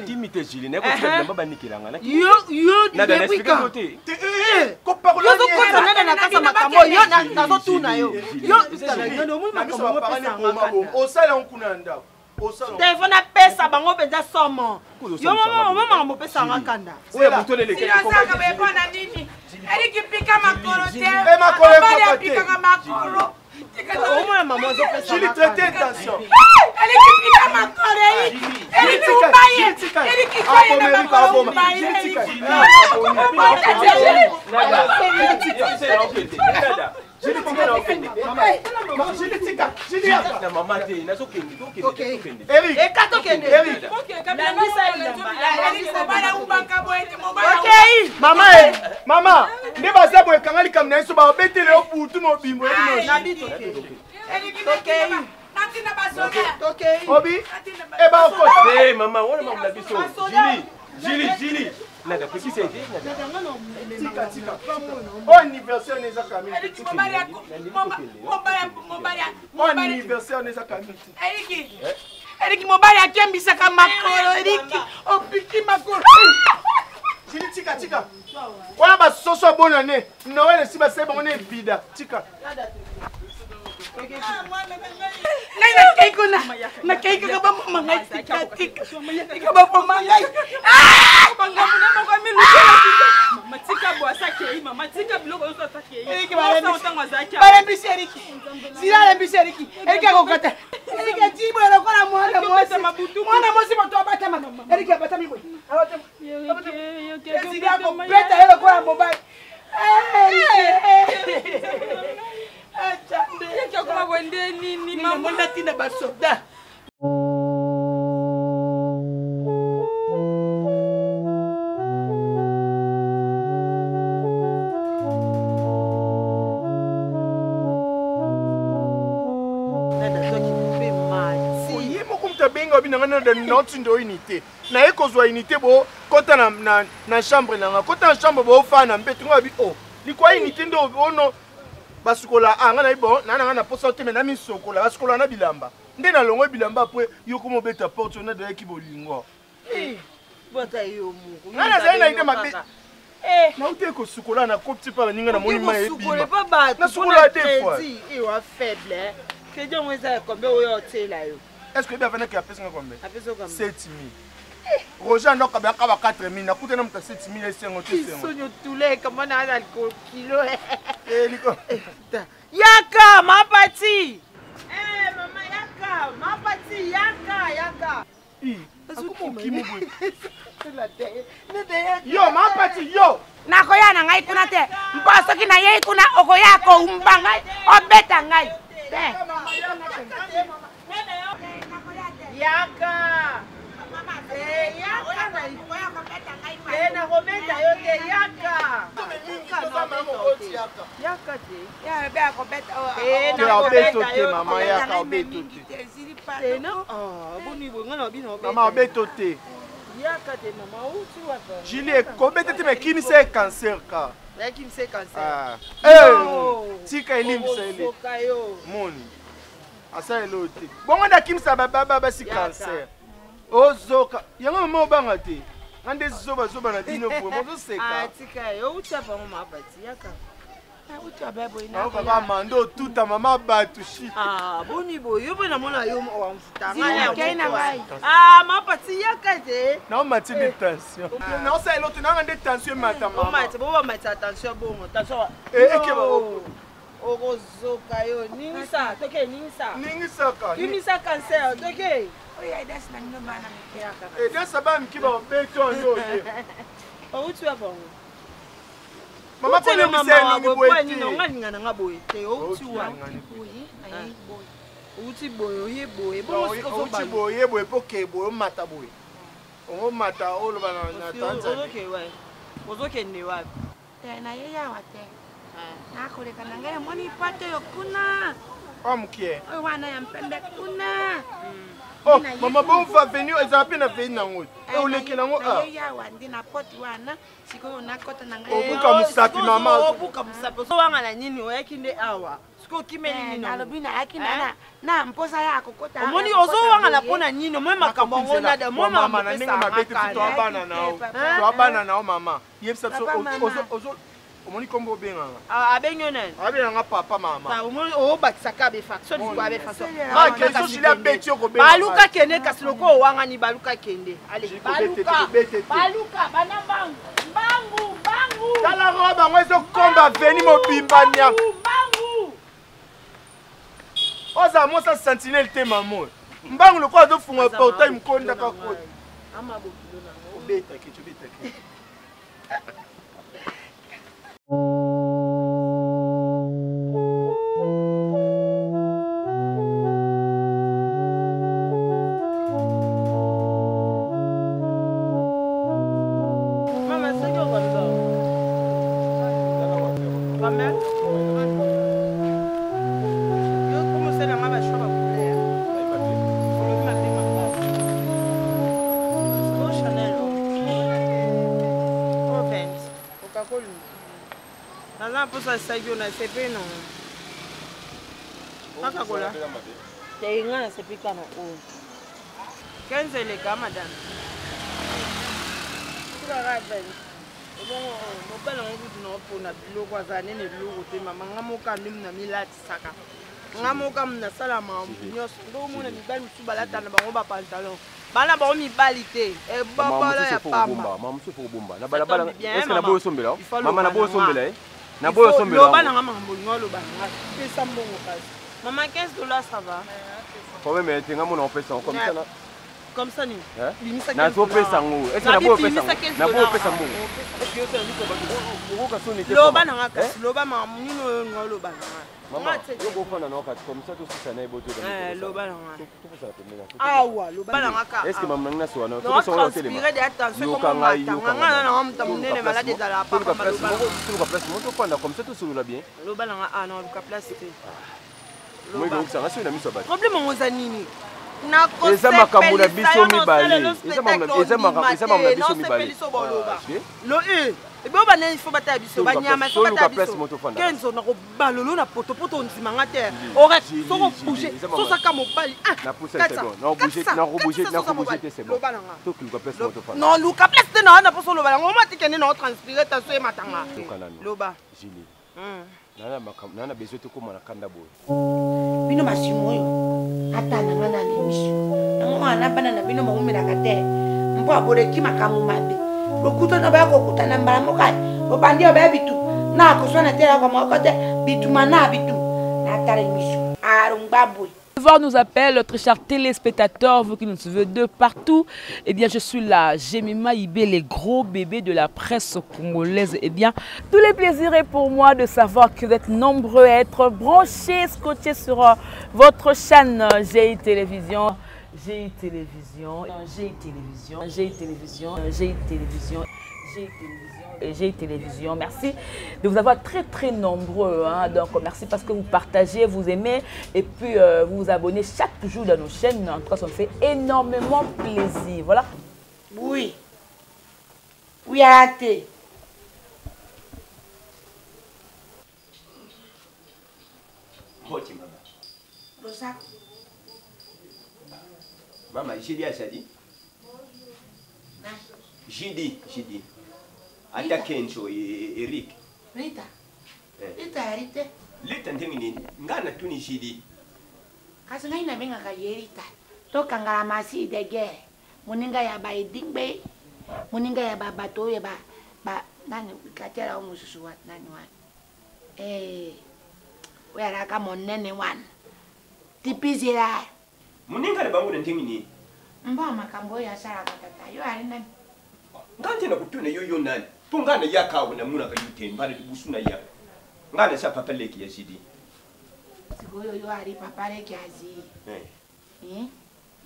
Nakimi te Julie, nakotika bilamba banikela nga. Yo yo depuis quand? Te. Yo ozokota nada na kati ya makambo yo nazotuna yo. Yo omoni makambo opesa nga kanda. Osala yango kuna na ndako. Telefone apesa bango mpenza somo. Yo mama makambo opesa nga kanda. Oyo butu eleka. Osaka boye mpo na nini? Eliki pika makolo te. Makolo Mobali apikaka makolo. Omona mama ozopesa Julie, traité attention. Eliki pika makolo eliki. Eliki umbaye. Eliki koye na makolo umbaye. Mama, mama, nde baza boye ekanga likambo na biso babetele yo butu mobimbo obi ebaokota mama wana makambo na biso Julie Julie Julie nada pekisa ete tika tika oyo anniversaire na eza kamili oyo anniversaire na eza kamili Eriki Eriki mobali akembisaka makolo Eriki opiki makolo Julie tika tika wana basoso ya bonne année noel esi basali bango na evida tika ngai nakei kuna nakei kaka bamoma ngai tika tika tika baboma ngai balembisi eriki zila alembisi eriki eriki akokata eriki atiboye lokola mwana mwasi mwana mwasi moto abatamaka eriki abatami boye ezili akobeta ye lokola mobali namoni natinda basoda. Ye moko moto abenga obi na ngai naotinda oyo unité naye kozwa unité bo kota na, na, na chambre na nga kota na chambre boofana mpe tunga bi o likwa unité nde ono basukola a nga nayi bon naa na nga na posa te me na misokola basukola na bilamba nde nalongoi bilamba apres yo koma obeta porte ona dayaki bolingo nga nazali na ide mabe nauti ekosukola na kopti mpa baninga namoni mai ebima nasukola deux fois. Ewa faible crédit yango eza ya combien oyo otiela yo? Est ce que oyebi avandaki apesi nga combien? 7000. Roger andako abiyaka ba 4000 nakutana moto ya 7000 esengo te esengo. Soni otuleka mwana aza kilo. Yaka mapati. Eh mama yaka mapati yaka yaka. Yo mapati yo. Nakoya na ngai kuna te mpo soki nayei kuna okoya koumba ngai obeta ngai te. Yaka. Eh, nakobeta yo te yaka. Yaka te. Obeto te mama yaka obeto te. Mama obeto te. Yaka te mama outi wapi? Julie kobeta te me kimisa ye cancer ka. Yakimisa ye cancer. Tika elimbisa ele. Moni. Asala eloko te. Bongo nde akimisa basi cancer. Ozoka yango mama obanga te. Nga nde zoba zoba na bino vraiment ozoseka. Tika yo outi wapi yango mapati yaka. Kaka mando otuta mama bato shi. Boni boye yo mpe namona yo wamfutanga mapati yaka te. Naomati nde tension. Naosala eloko te nanga nde tension emata mama. Bobamatisa tension bongo tension. Ekeba. Okozoka yo ningisa toke ningisa. Ningisaka. Kimisa cancer toke. Edasa bana mike babeto yango oye. Outi wapi yango? Mama kolembisa elongi boye te. Nga linga na nga boye te. Outi wapi? Outi boye oye boye. Outi boye oye boye mpo ke boye omata boye. Omata oloba na Tanzania. Ozokende wapi? Te naye yawa te. Nakoleka na ngai namoni pate oyo kuna. Oyo mokie. Oyo wana ya mpembe kuna. Oh, mama bova veni ezala mpe na veni nango eh, olekela yango ah. yawa nde na pote wana sikoyo nakota na ngai obuka mosapi mama obuka mosapi ozowanga na nini oyaki nde awa sikoyo okimeli nini nalobi nayaki na na mposa ya kokota omoni ozowangana mpo na nini omoni makambo yango nada mama na ndenge mabe te toabana nao toabana nao mama yebisa biso omoni nkombo obenganga ah, abengi yo nani abenganga papa mama obakisaka befaction likoya befaction abeti yo kobenga baluka kende kasi lokola owangani baluka kende ale baluka baluka bana mbangu mbangu mbangu tala robe yango ezokomba veni mobimba nya ozala mwasi ya sentinelle te mama oyo mbangu lokola azofunga portail mokonda kakota obetaki obetaki Mama, soki okondo. Combien? Yo komo sala nga ba choix ba couleur. Olobi mabe makasi. Oh Chanel. Oh Vent. Okakoli. Naza na mposa saki oyo nasepeli nango. Kaka kola. Te nga nasepeli kaka na oyo. 15 eleka madame. Kaka 20. Ebongo mobali yango kutu na opona biloko azala nene eloko te mama nga moko nde na milatisaka nga moko nasala makambo nyonso nde omona mibali mosusu balata na bango bapantalon bana bango mibali te ebobolo ya pamba mama mosusu kobomba na balabala est-ce que na boyo osombela mama na boyo osombela ye na boyo osombela loba na nga makambo olingi oloba na nga pesa mbongo kasi mama 15 dollars ça va problème ete nga mona opesa comme ça comme ça nini bimisa nazopesa yango est-ce que na boyo opesa na boyo opesa mbongo est-ce que yosala miso bato okoka soni te loba na nga kasi loba makambo nini oyo nga oloba na nga mama yo kofanda na kati comme ça tosisa na ye boto loba na nga awa loba na nga ka est ce que mama nanga nasowa na transpire de attention yoka ngai yoka nga na nga moto monene malade ezala papa toluka place moko tofanda comme ça tosolola bien loba na nga ah na luka place te moyekokisanga soki na miso ya bato problème yango eza nini eza makambo na biso mibale eza makambo na biso mibale lo e ebe bana il faut batala biso banyama il faut batala biso kenzo nakobalolo na potopoto ondima nga te ore soko bouge sosaka mobali non luka place te naa na poso oloba yango oma tikende na otranspire taso ematanga loba Naa na besoin tokóma na kanda boye. Bino masimu oyo ata na nga na miso yango wana bana na bino bawumelaka te mpo aboleki makambo mabe lokutana baya kokutana mbala moko bobandi oyo baya bitu na akoswana te yako moko te bituma na bitu natala miso arungbabwe Voir nous appelle, très chers téléspectateurs, vous qui nous suivez de partout. Eh bien, je suis là, Jemima Ibé, les gros bébés de la presse congolaise. Eh bien, tous les plaisirs est pour moi de savoir que vous êtes nombreux à être branchés, scotchés sur votre chaîne GI Télévision. GI Télévision, GI Télévision, GI Télévision, GI Télévision, GI Télévision. GI Télévision. Merci de vous avoir très très nombreux. Hein. Donc merci parce que vous partagez, vous aimez et puis vous vous abonnez chaque jour dans nos chaînes. En tout cas, ça me fait énormément plaisir. Voilà. Oui. Oui, arrêtez. Mbote mama. Losako. Mama, JD azali? JD, JD. Ata Kenzo Eric. Rita. Rita ya Rita. Lita ndenge nini? Nga natuni JD. Kasi ngai nabengaka ye Rita. Tokangala masi de guerre. Moninga ya ba Edingbe, moninga ya ba bato oyo ba ba nani katela oyo mosusu wa nani wana. Eh. Oyo alaka monene wana. Tipizela. Moninga na bango na ndenge nini? Mba makambo oyo asalaka tata yo ali nani? Nga nde nakotuna yo yo nani? Mpo nga nayaka awa namonaka yo te mbala liboso naya. Nga naza papa leki ya Zidi. Sikoyo yo ali papa leki ya Zidi. Eh.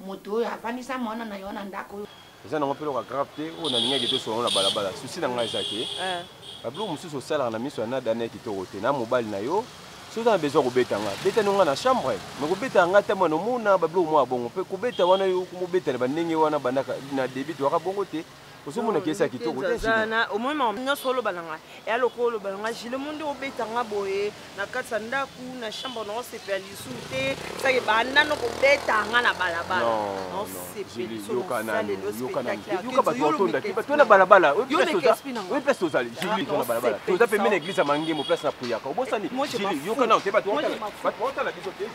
Moto oyo avandisa mwana na yo na ndako oyo. Eza nango mpe eloko grave te oyo nalingaki tosolola na balabala. Souci na ngai eza te. Babiloko mosusu osalaka na miso ya nada na ye kitoko te. Na mobali na yo. Soki oza na besoin kobeta nga, beta no nga na chambre. Mais kobeta nga ta mwana omona ba biloko mwa bongo. Pe kobeta wana yo komobeta na bandenge wana bandaka na début toyaka bongo te. Ozomona ke eza kitoko te. Zana omoni makambo nyonso oloba na ngai eya lokola oloba na ngai jile monde obeta nga boye na kati ya ndako na chambre na osepela lisusu te sake banda no kobeta nga na balabala yoka bato batonda te bato na balabala oyo place tozali jili to na balabala toza pembeni na eglise ya mangemo place na priaka obosani jili yoka nano te bato baotala biso te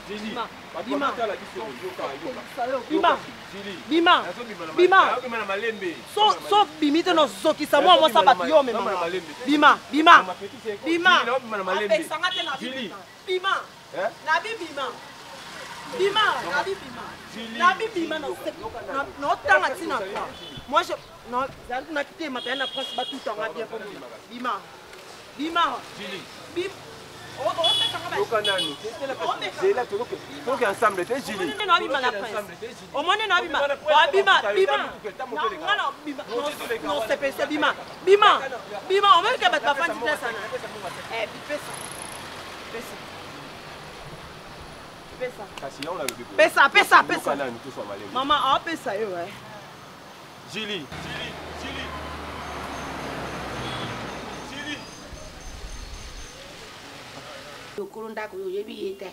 jili bato baotala biso yoka yoka bima bima bima so bimi te nozokisa mwa mwasa bato yo omemaka bima bima bima apesanga te na bima nabi bima bima nabi bima nabi bima notanga ntina toi moi je natema mpenza na prince batutanga bien mpo bima bima bima yoka nanu zela toke ensemble te jili abima na prince omoni na abima abima bima nga na bima nosepelisa bima bima bima omeki bato bafandi place wana pesa pesa pesa pesa pesa pesa mama aopesa yo e Jili Jili Jili Jili Lokolo ndako oyo oyebi ye te.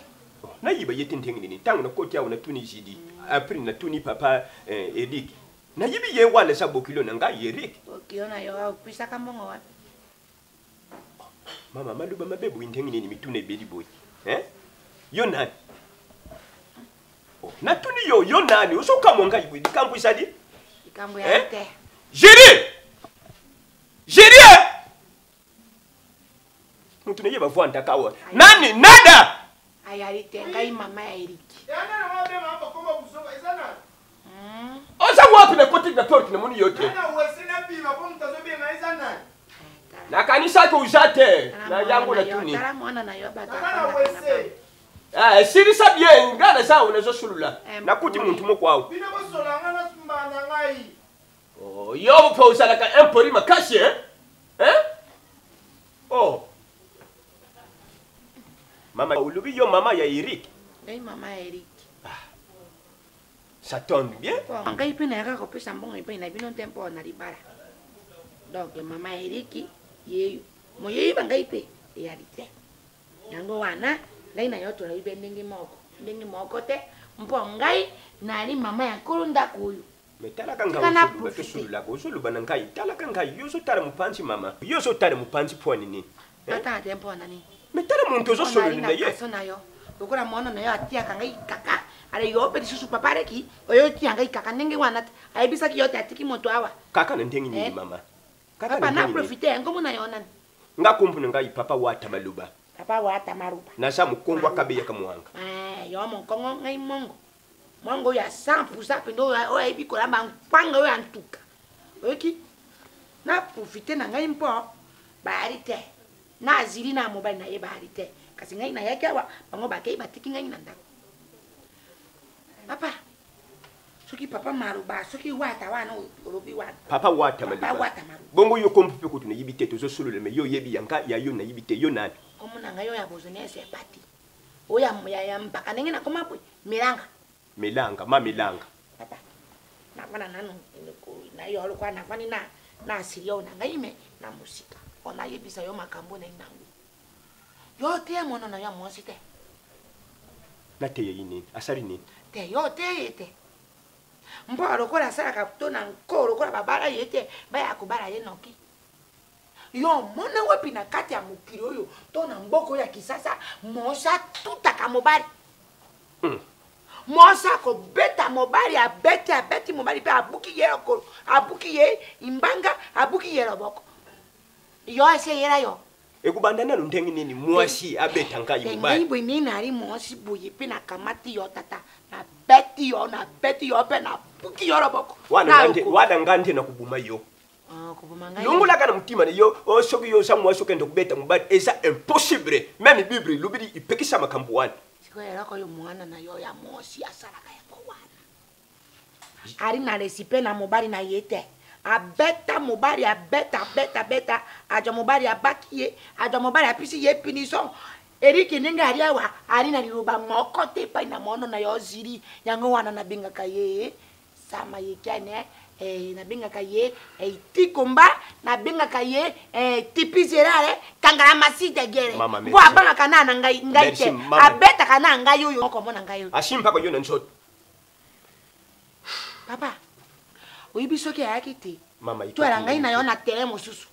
Nayiba ye te ndenge nini ntango nakoti awa natuni Jili apres natuni papa eh, Eric nayibi ye wana eza bokilo na ngai Eric. Bokilo na yo opisaka mbongo wapi? Mama maloba mabe boye ndenge nini mituna ebeli boye eh? Yo nani? Oh, natuni yo yo nani ozokamwa ngai boye likambo ezali likambo ya eh? te Jiri Jiri eh? moto na ye bavwandaka awa nani nada ayali te ngai mama ya eriki oza wapi nakoti na porte namoni yo te nakanisaki oza te na yango natuni Eh, silisa bien ngai naza awa nazosulula eh, nakuti muntu moko awa bino bosolanga na mbanda ngai oh, yo mpe ozalaka impoli makasi eh? Eh? Oh. Mama olobi yo mama ya Eric. Ngai mama ya Eric. Ah. Ça tombe bien. Ngai mpe nayaka kopesa mbongo epai na bino te mpo na libala. Donc mama ya Eric yeyo. Moyeba ngai mpe eyali te. Yango wana ngai na yo tolobi mpe ndenge moko ndenge moko te mpo ngai nali mama ya nkolo ndako oyo. Mais talaka ngai ozoloba tosololaka ozoloba na ngai talaka ngai yo ozotala mopanzi mama yo ozotala mopanzi mpo nini natala te mpo na nini mais tala moto ozosolola na ye na yo lokola mwana na yo atiyaka ngai kaka ale yo mpe lisusu papa aleki oyo otiya ngai kaka ndenge wana te ayebisaki yo te atiki moto awa kaka na ndenge nini eh? mama kaka na profite yango mona yo nani nga kombo na ngai papa wata maluba papa wata maluba naza mokongo akabeyaka mwanga eh, yo mokongo ngai mongo mwango oyo ya 100 pourcent mpenza oyo ayebi kolamba nkwanga oyo ya ntuka oyoki na profite na ngai mpo bayali te na azili na mobali na ye bayali te kasi ngai nayaki awa bango bakei batiki ngai na ndako papa soki papa maluba soki wata wana olobi wana papa wata maluba wata maluba bongo yo kombo mpe kutu nayebi te tozosolola me yo oyebi ya nga ya yo nayebi te yo nani kombo na ngai oyo ya bozonese epati oyo ya, ya mpaka ndenge nakoma boye melanga melanga ma melanga papa nafanda nanu na yo lokola nafandi na na asili yo na ngai me na mosika mpo nayebisa yo makambo na nango yo te mwana na yo ya mwasi te nateya ye nini asali nini te yo te ye te mpo lokola asalaka to na nko lokola babala ye te baya kobala ye noki Yo omona wapi na kati ya mokili oyo to na mboka oyo ya Kisasa mwasi atutaka mobali? Hmm. Mwasi akobeta mobali, abeti abeti mobali mpe abuki ye lokolo, abuki ye imbanga, abuki ye loboko. Yo esi eyela yo? Ekobanda nanu ndenge nini mwasi abeta ngai mobali? Ngai boye nini nali mwasi boye mpe nakamati yo tata, nabeti yo, nabeti yo mpe nabuki yo loboko. Wana ngai nde nakoboma yo. Ah, koboma ngai longolaka na motima na yo oh, soki yo oza mwasi okende kobeta mobali eza impossible meme bible elobeli epekisa makambo wana sikoyo eloko oyo mwana na yo ya mwasi asalaka yango wana ali na resipe na mobali na ye te Abeta mobali, abeta, abeta, abeta, azwa mobali abaki ye, azwa mobali apesi ye punition. Eriki ndenge ali awa, ali na liloba moko te epai na mono na yo Zili. Yango wana nabengaka ye Sama Yekiane, nabengaka ye Tikomba, nabengaka ye Tipi Gerard, Kangala Masita Gere. Mama, merci. Mpo abangaka na na ngai, ngai Merci, te. mama. Abetaka na ngai oyo, okomona ngai oyo. Asimbaka yo na nzoto. Papa, oyebi soki ayaki te. Mama, To ala ngai na yo ikoki. na terrain mosusu.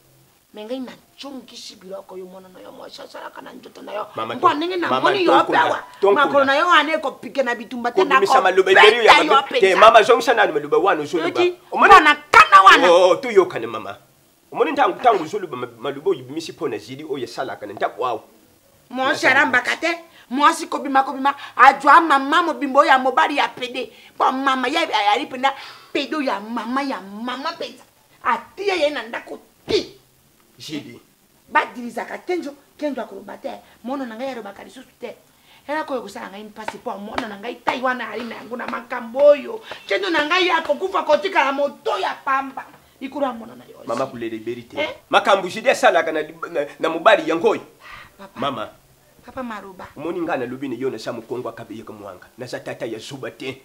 Me ngai nazongisi biloko yo mwana na yo mwasi asalaka na nzoto na yo. Mama, Mpo ndenge mama, namoni yo tonkunda, awa, tonkunda. makolo na yo wana ekopike na bitumba te, Kobimisa maloba nakobeta ebele ya yo mabe. Te, mpenza. mama, zongisa nanu maloba wana ozoloba. Yoki, Omoni- mpo na kana wana. Oh, toyokane, mama. Omoni ntango ozoloba maloba oyo ebimisi mpo na Zili oyo esalaka na ndako awa. Mwasi alambaka te, mwasi kobima kobima, azwa mama mobimbo ya mobali ya pede. Mpo mama ye ayali mpenza pede oyo ya mama ya mama mpenza. Atia ye na ndako ti. Jili. Badirisaka kenjo, kenjo akoloba te. Mono na ngai alobaka lisusu te. Eloko oyo kosala ngai mpasi mpo mono na ngai tai wana ali na yango na makambo oyo. Kenjo na ngai akokufa kotikala moto ya pamba. Likolo ya mono na yo. Mama kolela ebeli te. Eh? Makambo Jili asalaka na mobali yango oyo. Papa. Mama. Papa Maroba. Omoni ngai nalobi na yo naza mokongo akabeyaka mwanga. Naza tata ya zoba te.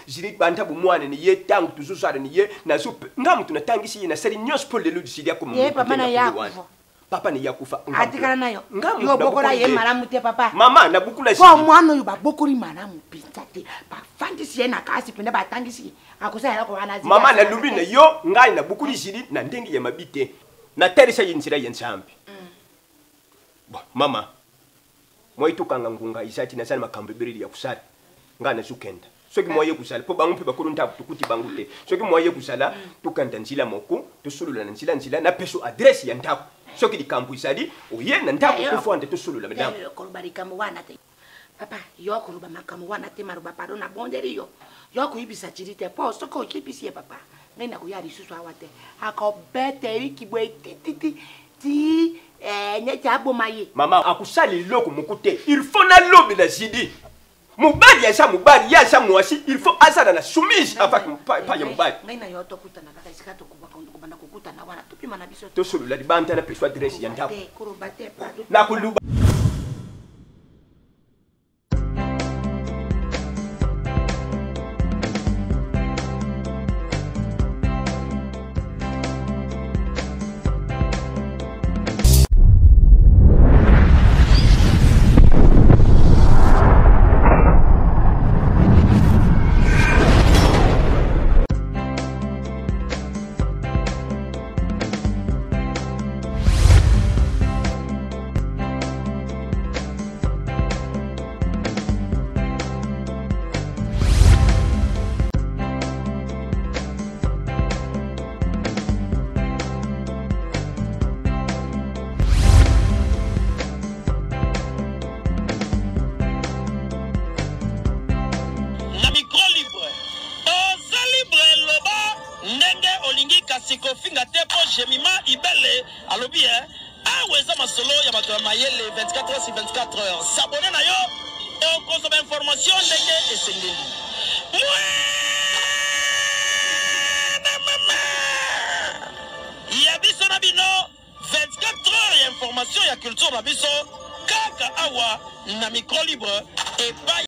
Jili banda bomwana ni ye ntango tozozala ni ye, nazo pe-, nga moto natangisi ye, nasali nyonso mpo lelo Jili akoma Ye moto papa te na na ye kolo wana. akufa. Papa na ye akufa, nga moto Atikala na yo. Nga moto Yo bokola nabokoli ye ye. malamu te, papa. Mama, nabukula Po Jili. mwana oyo babokoli malamu mpenza te. Bafandisi ye na kasi mpenza batangisi ye. Akosala eloko wana azali Mama, asala nalobi te. na yo, ngai nabukuli Jili na ndenge ya mabi te. Natalisa ye nzela ya Nzambe. Bon, mama, moi tokanga ngonga eza te, naza na makambo ebele ya kosala. Ngai nazokenda. Soki moi ye kozala, po bango mpe bakolo ndako tokuti bango te. Soki moi ye kozala, tokanda nzela moko, tosolola na nzela nzela, napeso adresse ya ndako. Soki likambo ezali, oye na ndako, tofanda tosolola, madame. Yo koloba likambo wana te. Papa, yo koloba makambo wana te, maloba pardon, nabondeli yo. Yo koyebisa Jili te, po soki oyebisi ye papa, ngai nakoya lisusu awa te. Akobeta Eriki boye ti, ti, ti, ti, neti aboma ye. Mama, akosala eloko moko te. Il faut nalobela Jili. Mobali aza mobali, ye aza mwasi, il faut azala na soumise avec pa ya mobali. Ngai na yo tokutana kaka esika tokobanda kokutana wana, topima na biso. Tosolola libanda na peso adresse ya ndako. Te, koloba te, pardon. Nakoluba. Kofinga te po Jemima Ibele alobi, hein, awa eza masolo ya bato ya mayele 24 heures sur 24 heures. S'abonner na yo okozwa ba information ndenge esengeli. Mwana mama ya biso na bino 24 heures ya information ya culture na biso kaka awa na micro libre epai.